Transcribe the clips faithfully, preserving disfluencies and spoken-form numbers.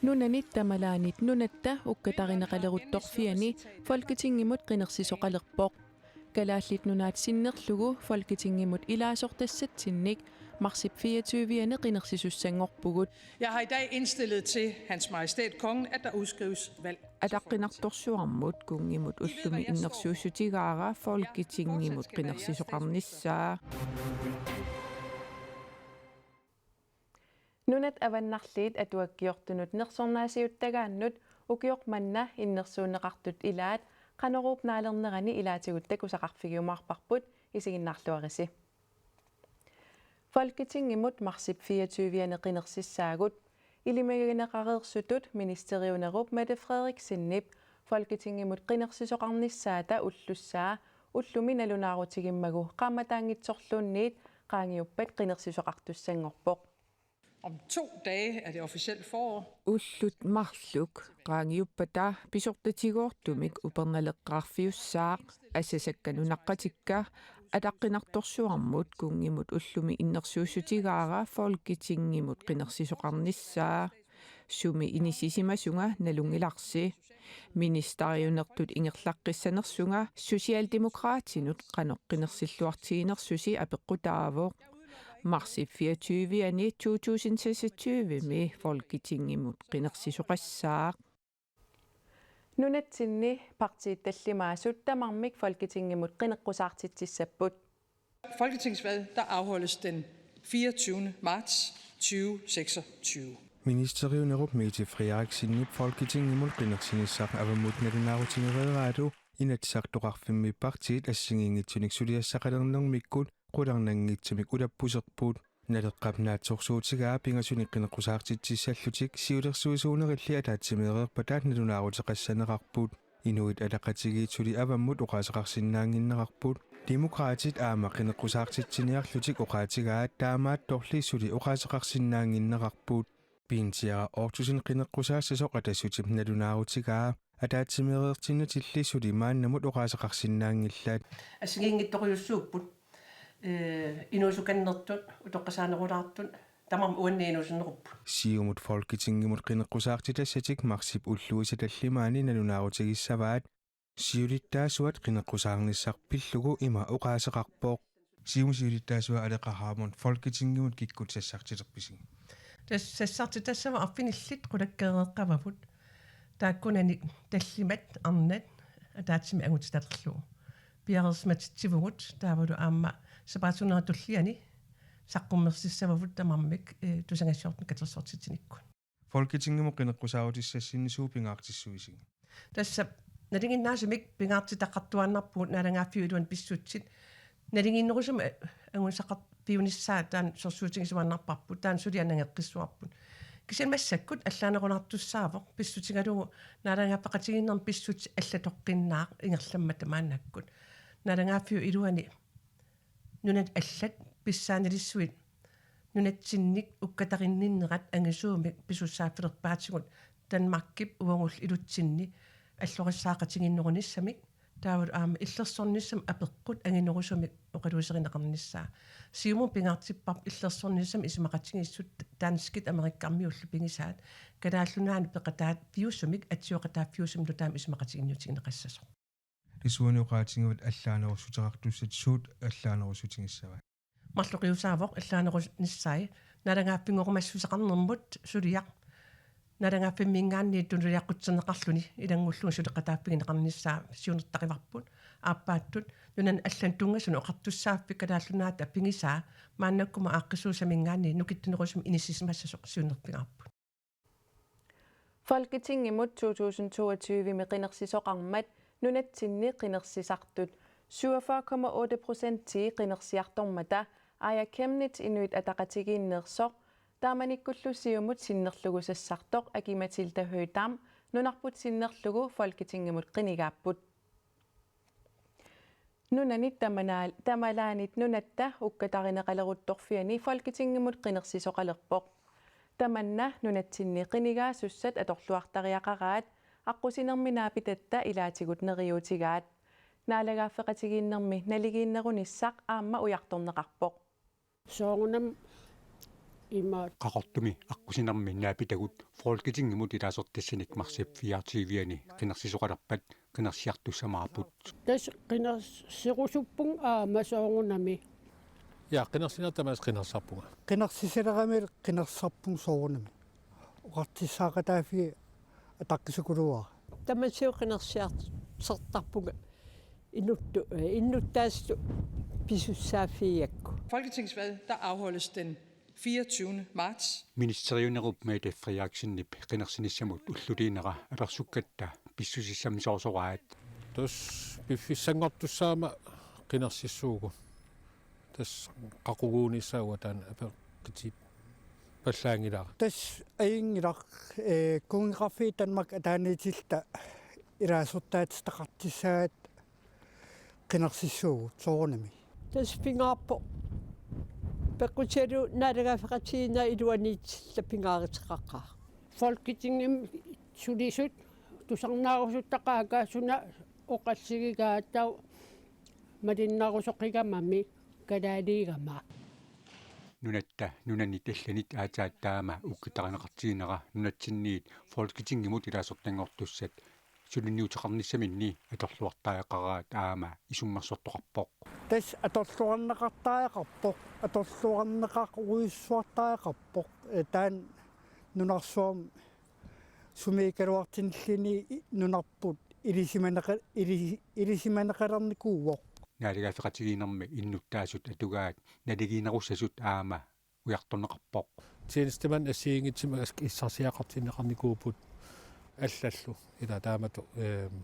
Nunanit tamalaanit nunatta ukkatarineqaleruttorfiani Folketingimut qinersisoqalerpoq. Kalaallit Nunaat sinnerlugu Folketingimut ilaasortassatsinnik marsip fireogtyve-ani qinersisussanngorpugut. Jeg har i dag indstillet til Hans Majestæt Kongen, at der udskrives valg. Ataqqinartorsuarmut kunngimut ullumi innersuussutigaara Folketingimut qinersisoqarnissaa. Nunat Avannarliit atuakkiortunut nersornaasiuttagaannut ukioq manna innersuunneqartut ilaat Qanoruup naalernerani ilaatigut takusaqarfigiumaarparput, isiginnaarluarisi. Folketingimut marsip fireogtyve-ani qinersissaagut. Ilimagineqareersutut ministeriunerup Mette Frederiksenip Folketingimut qinersisoqarnissaata ullussaa ullumi nalunaarutigimmagu qaammataanngitsorluunniit qaangiuppat qinersisoqartussanngorpoq. Om to dage er det officielle forår. Ullut marluk qaangiuppata pisortatigoortumik upernaleqqaarfiussaaq, asasakka nunaqqatikka ataqqinartorsuarmut kunngimut ullumi innersuussutigaara Folketingimut qinersisoqarnissaa. Sumi inissisimasunga nalunngilarsi. Ministeriunertut ingerlaqqissanersunga Socialdemokratinut qanoq qinersilluartiginersusi apeqqutaavoq. Marsip fireogtyve-ani to tusind seksogtyve-mi Folketingimut qinersisoqassaaq. Nunatsinni partiit tallimaasut tamarmik Folketingimut qineqqusaartitsissapput. Folketingsvalg, der afholdes den fireogtyvende marts tyve seksogtyve. Ministeriunerup Mette Frederiksenip Folketingimut qinersinissaq avammut nalunaarutigereeralu Inatsisartoqarfimmi partiit assigiinngitsunik suliassaqalernermikkut qularnanngitsumik ulappuserput. Naleqqap naatsorsuutigaa pingasunik qineqqusaartitsissallutik siulersuisuunerilli ataatsimeereerpata nalunaaruteqassanerarput. Inuit Ataqatigiit suli avammut oqaaseqarsinnaannginnerarput. Demokraatit aamma qineqqusaartitsiniarlutik oqaatigaat, taamaattorli suli oqaaseqarsinnaannginnerarput. Pinsiara Ortusin qineqqusaassasoq Atassutip nalunaarutigaa, ataatsimeereertinnatilli suli maannamut oqaaseqarsinnaanngillat. Assigiinngitsorujussuupput. Ee, inuusukannertut, utoqqasaanerulaartut, tamarmik uannit inuusunnerupput. Siumut Folketingimut qineqqusaartitassatik marsip ulluisa tallimaani nalunaarutigissavaat. Siulittaasuat qineqqusaarnissaq pillugu ima oqaaseqarpoq. Siumup siulittaasua Aleqa Hammond Folketingimut kikkut sassartilerpisigit? Tassa sassartitassavut arfinillit qulakkeereeqqavavut. Taakkunani tallimat arnat ataatsimik angutitalerlugu. Piareersimatitsivugut taavalu aamma sapaatip-akunnera tulliani saqqummersissavavut tamarmik, eh, tusagassiortunik katersortitsinikkut. Folketingimut qineqqusaarutissassinni suut pingaartissuisigit? Tassa nalinginnaasumik pingaartitaqartuaannarpugut naalagaaffiup iluani pissutsit. Naligiinnerusumik angusaqqarpiunissaa taanna sorsuutigisuaannarparput, taanna suli anageqqissuarput. Kisianni massakkut allaanerulaartussaavoq, pissutigalugu naalagaaffeqatigiinnermi pissutsit allatoqqinnaaq ingerlammata maannakkut. Naalagaaffiup iluani nunat allat pissaanilissuit nunatsinnik ukkatarinninnerat angisuumik pisussaaffilerpaatigut Danmarkip uagullu ilutsinni allorissaaqatigiinnerunissamik, taavalu aamma illersornissamik apeqqut anginerusumik oqaluuserineqarnissaa. Siumut pingaartipparput illersornissamik isumaqatigiissut danskit amerikkarmiullu pigisaat, Kalaallit Nunaanni peqataaffiusumik atsioqataaffiusumik nutaamik isumaqatiginniutigineqassasoq. Desuden oqaatigaat allaanerussuteqartussat suut allaanerussutigissavaat? Marloqiusaavoq allaanerussuteqarnissaat. Naalagaaffinngorumassuseqarnermut suliaq naalagaaffimminngaanniit tunuliaqqutserneqarluni ilanngullugu suleqataaffigineqarnissaa siunertarivarput. Aappaattut nunani allani tunngasunut oqartussaaffik Kalaallit Nunaata pigisaa maannakkut aaqqissuussaminngaanniit nukittunerusumik inissisimassasoq siunnerfigaarput. Folketingimut to tusind toogtyve-mi qinersisoqarmat nunatsinni qinersisartut syvogfyrre komma otte procentii qinersiartormata Aaja Chemnitz Inuit Ataqatigiinneersoq taamanikkullu Siumut sinnerlugu sassartoq Aki-Matilda Høegh-Dam nunarput sinnerlugu Folketingimut qinigaapput. Nunanit tamana-, tamalaanit nunatta ukkatarineqaleruttorfiani Folketingimut qinersisoqalerpoq. Tamanna nunatsinni qinigaasussat atorluartariaqaraat, aqqusinermi naapitatta ilaatigut neriuutigaat. Naalagaaffeqatigiinnermi naligiinnerunissaq aamma ujartorneqarpoq. Soorunami Ima. Qaqortumi aqqusinermi naapitagut Folketingimut ilaasortassanik marsip fireogtyve-ani qinersisoqalerpat qinersiartussamaarput. Tassa qinersirusuppun aamma soorunami. Ja, qinersineq tamaasa qinersisarpunga. Qinersisalerami qinersisarpunga soorunami. Oqartussaaqataaffiga ataqqisakuluara. Tamasiu qinersiartortarpunga inuttu-, eh, innuttaasutut pisussaaffigigakku. Folketingsvalg, der afholdes den fireogtyvende marts. Ministeriunerup Mette Frederiksenip qinersinissamut ulluliinera apersukkatta pissusissamisoorsoraat. Tassa piffissanngortussaammat qinersissuugut. Tassa qaquguunissaa taanna apeqqutippallaanngilara. Tassa ajunngilaq, eh, Kunngeqarfiit Danmark ataaniitilluta ilaasortaatitaqartussaapput qinersissuugut soorunami. Tassa pingaarpoq. Peqqutigalugu naalagaaffeqatigiinneq iluaniitilluta pingaaruteqaqaaq. Folketingimi sulisut tusarnaarusuttaqaakka suna oqassigigaat taava malinnarusoqigamami kalaaliigama. Nunatta nunanit allanit aatsaat taama ukkutarineqartiginera nunatsinniit Folketingimut ilaasortanngortussat suliniuteqarnissaminni atorluartariaqaraat aamma isummersortoqarpoq. Tassa atorluarneqartariaqarpoq, atorluarneqarujussuartariaqarpoq, eh, taanna nunarsuarmi sumiikkaluartinilluni i-, nunarput ilisimaneqa-, ili-, ilisimaneqalernikuuvoq. Naalagaaffeqatigiinnermi innuttaasut atugaat naligiinnerussasut aamma ujartorneqarpoq. Tjenestemandit assigiinngitsut as-, issarsiaqartinneqarnikuupput allallu ila taamatut, ehm,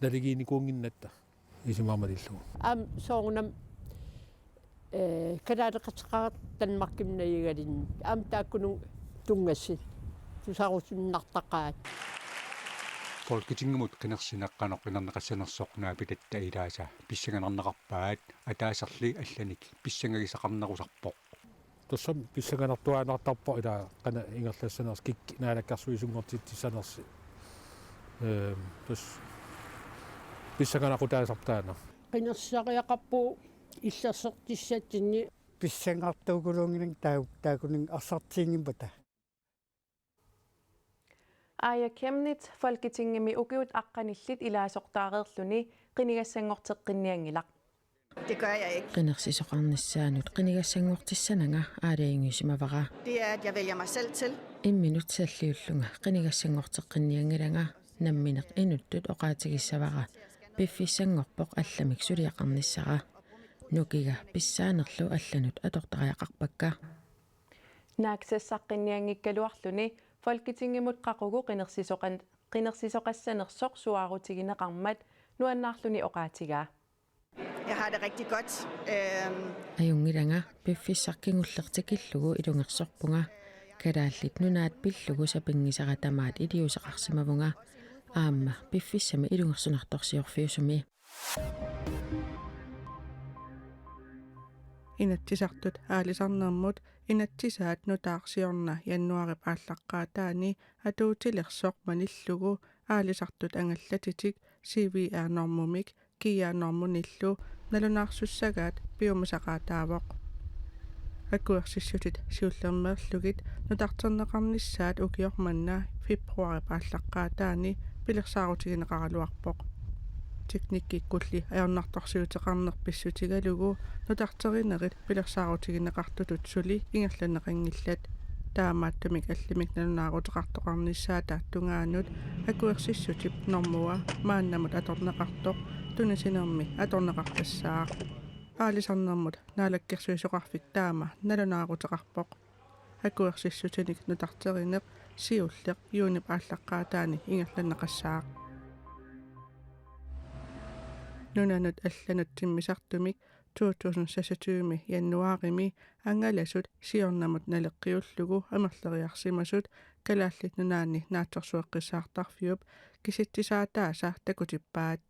naligiinnikuunnginnatta isumaamalillugu. Aamma soorunami, eh, kalaaleqateqarata Danmarkimut najugalugu. Aamma taakkununnga tunngasut tusarusunnartaqaat. Folketingimut qinersineq qanoq inerneqassanersoq naapitatta ilaasa pissanganarneqarpaat, ataaserli allanik pissangagisaqarnerusarpoq. Tassami pissanganartuaannartarpoq ila qanoq ingerlassanersoq, kikkut naalakkersuisunngortitsissanersut. Ehm, tassa pissanganaqutaasarpoq taanna. Qinersisariaqarpugut illersortissatsinni. Pissangartuukuluunngilanga taa-, taakkununnga arsartiinngimmata. Aaja Chemnitz Folketingimi ukiut aqqanillit ilaasortaareerluni qinigassanngorteqqinnianngilaq. Det gør jeg ikke. Qinersisoqarnissaanut qinigassanngortissananga aalajangiusimavara. Det er, at jeg vælger mig selv til. Imminut salliullunga qinigassanngorteqqinnianngilanga, nammineq inuttut oqaatigissavara piffissanngorpoq allamik suliaqarnissara. Nukiga pissaanerlu allanut atortariaqarpakka. Naak saassaqqinnianngikkaluarluni Folketingimut qaqugu qinersisoqan-, qinersisoqassanersoq suaarutigineqarmat nuannaarluni oqaatigaa. Jeg har det rigtig godt. Øhm. Ajunngilanga, piffissaq kingulleq tikillugu ilungersorpunga. Kalaallit Nunaat pillugu sapinngisara tamaat iliuuseqarsimavunga. Aamma piffissami ilungersunartorsiorfiusumi. Inatsisartut aalisarnermut inatsisaat nutaaq siorna januaarip aallaqqaataani atuutilersoq malillugu aalisartut angallatitik C V R-normumik G R-normunillu nalunaarsussagaat piumasaqaataavoq. Akuersissutit siullermeerlugit nutarterneqarnissaat ukioq manna februaarip aallaqqaataani pilersaarutigineqaraluarpoq. Teknikkikkulli ajornartorsiuteqarneq pissutigalugu nutarterinerit pilersaarutigineqartutut suli ingerlanneqanngillat. Taamaattumik allamik nalunaaruteqartoqarnissaata tungaanut akuersissutip normua maannamut atorneqartoq tunisinermi atorneqartassaaq. Aalisarnermut Naalakkersuisoqarfik taama nalunaaruteqarpoq. Akuersissutinik nutarterineq siulleq juunip aallaqqaataani ingerlanneqassaaq. Nunanut allanut timmisartumik to tusind seksogtyve januaarimi angalasut siornamut naleqqiullugu amerleriarsimasut Kalaallit Nunaanni Naatsorsueqqissaartarfiup kisitsisaataasa takutippaat.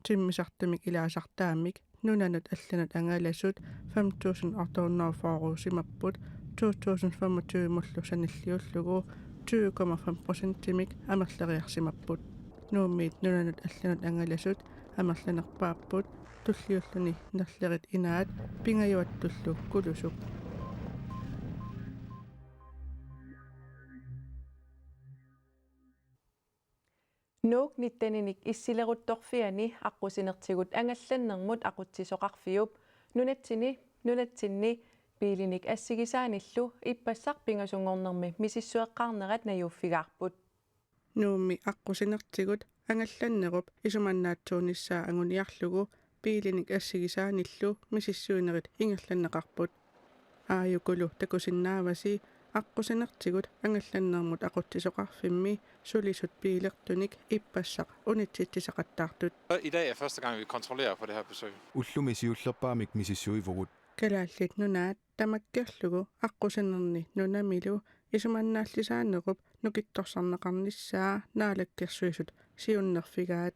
Timmisartumik ilaasartaammik nunanut allanut angalasut fem tusind otte hundrede og fyrre-simapput to tusind femogtyve-mullu sanilliullugu tyve komma fem procentimik amerleriarsimapput. Nuummiit nunanut allanut angalasut amerlanerpaapput tulliulluni nerlerit inaat pingajuattullu kulusuk. Nuuk nitteninik issileruttorfiani aqqusinertigut angallannermut aqutsisoqarfiup nunatsinni, nunatsinni biilinik assigisaanillu ippassaq pingasunngornermi misissueqqaarnerat najuuffigaarput. Nuummi aqqusinertigut angallannerup isumannaatsuunissaa anguniarlugu biilinik assigisaanillu misissuinerit ingerlanneqarput. Aajukulu takusinnaavasi aqqusinertigut angallannermut aqutsisoqarfimmi sulisut biilertunik ippassaq unitsitsisaqattaartut. I dag er første gang, vi kontrollerer på det her besøg. Ullumi siullerpaamik misissuivugut. Kalaallit Nunaat tamakkerlugu aqqusinerni nunamilu isumannaallisaanerup nukittorsarneqarnissaa Naalakkersuisut siunnerfigaat.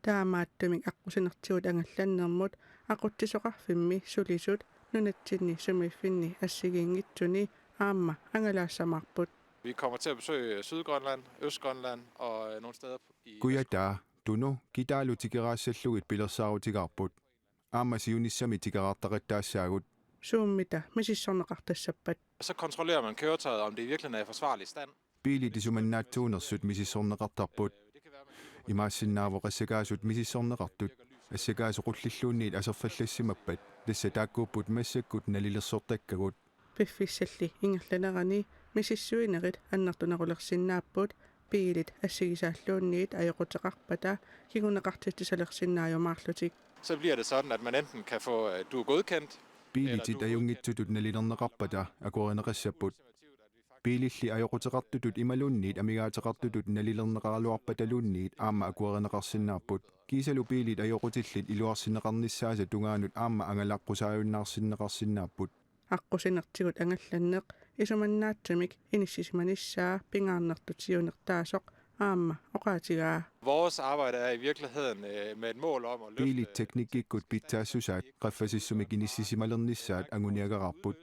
Taamaattumik aqqusinertigut angallannermut aqutsisoqarfimmi sulisut nunatsinni sumiiffinni assigiinngitsuni aamma angalaassamaarput. Vi kommer til at besøge Sydgrønland, Østgrønland og øh, nogle steder i Kujataa, Tunu, Kitaalu tikeraassallugit pilersaarutigaarput. Aamma siunissami tikeraartaqattaassaagut. Suummita misissorneqartassappat. Så kontrollerer man køretøjet, om det i virkeligheden er i forsvarlig stand. Biilit isumannaatsuunersut misissorneqartarput. Imaassinnaavoq assakaasut misissorneqartut. Assakaasut qullilluunniit aserfallassimappat, tassa taakkuupput massakkut nalilersortakkagut. Piffissalli ingerlanerani misissuinerit annertunerulersinnaapput, biilit assigisaalluunniit ajoquteqarpata kinguneqartitsisalersinnaajumaarlutik. Så bliver det sådan, at man enten kan få, øh, du er godkendt, Biilitit ajunngitsutut nalilerneqarpata akuerineqassapput. Biililli ajoquteqartutut imaluunniit amigaateqartutut nalilerneqaraluarpataluunniit aamma akuerineqarsinnaapput. Kiisalu biilit ajoqutillit iluarsineqarnissaasa tungaanut aamma angalaqqusaajunnaarsinneqarsinnaapput. Aqqusinertigut angallanneq isumannaatsumik inissisimanissaa pingaarnertut siunertaasoq aamma oqaatigaa. Vores arbejde er i virkeligheden øh, med et mål om at løfte... Biilit teknikkikkut pitsaassusaat qaffasissumik inissisimalernissaat anguniagaqarput.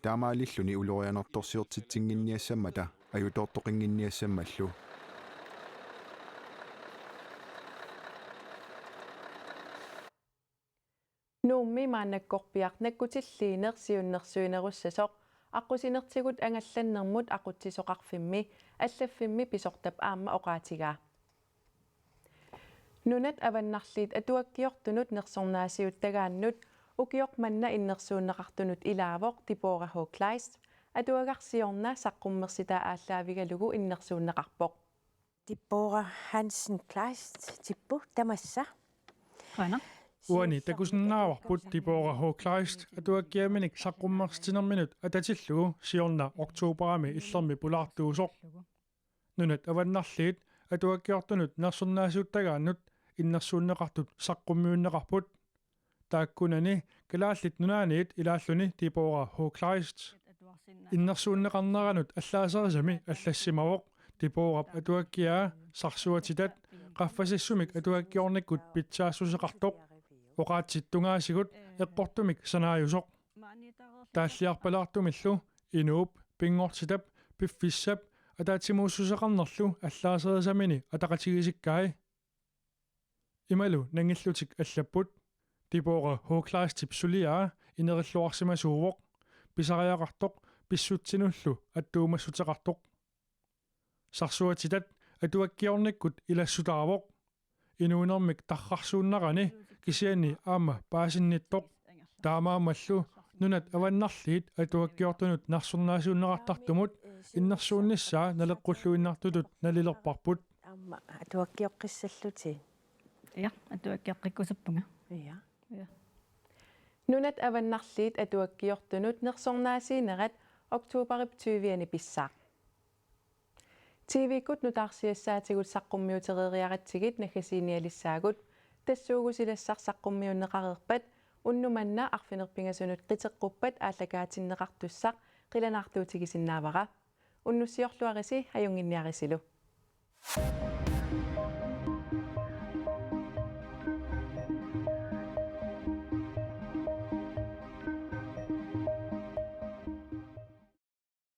Taamaalilluni ulorianartorsiortitsinnginniassammata ajutoortoqannginniassammallu. Nuummi maannakkorpiaq nakkutilliineq siunnersuinerussasoq aqqusinertigut angallannermut aqutsisoqarfimmi allaffimmi pisortap aamma oqaatigaa. Nunat Avannarliit atuakkiortunut nersornaasiuttagaannut ukioq manna innersuunneqartunut ilaavoq Debora H. Kleist, atuagaq siorna saqqummersitaa aallaavigalugu innersuunneqarpoq. Debora Hansen Kleist, Debbo, tamassa. Uani takusinnaavarput Debora H. Kleist atuakkiaminik saqqummersitsinerminut atatillugu siorna oktobarimi illermi pulaartuusoq. Nunat Avannarliit atuakkiortunut nersornaasiuttagaannut innersuunneqartut saqqummiunneqarput. Taakkunani Kalaallit Nunaanniit ilaalluni Debora H. Kleist. Innersuunneqarneranut allaaserisami allassimavoq Deborap atuakkiaa Sarsuatitat qaffasissumik atuakkiornikkut pitsaassuseqartoq. Oqaatsit tungaasigut eqqortumik sanaajusoq. Taalliarpalaartumillu inuup, pinngortitap, piffissap ataatsimuussuseqarnerlu allaaserisamini ataqatigisikkai. Imalu nangillutik allapput: Debora H. Kleistip suliaa inerilluarsimasuuvoq, pisariaqartoq pissutsinullu attuumassuteqartoq. Sarsuatitat atuakkiornikkut ilassutaavoq, inuunermik tarrarsuunnarani kisianni aamma paasinnittoq. Taamaammallu Nunat Avannarliit atuakkiortunut nersornaasiunneqartartumut innersuunnissaa naleqqulluinnartutut nalilerparput. Aamma atuakkioqqissallutit. Ja, atuakkioqqikkusuppunga. Ja. Ja. Nunat Avannarliit atuakkiortunut nersornaasiinerat oktobarip tyviani pissaaq. T V-kkut nutaarsiassaatigut saqqummiutereeriaratsigit naggasiinialissaagut, tassuugusilassaq saqqummiunneqareerpat unnuk manna arfineq-pingasunut qiteqquppat aallakaatinneqartussaq qilanaartuutigisinnaavara. Unnussiorluarisi, ajunnginniarisilu.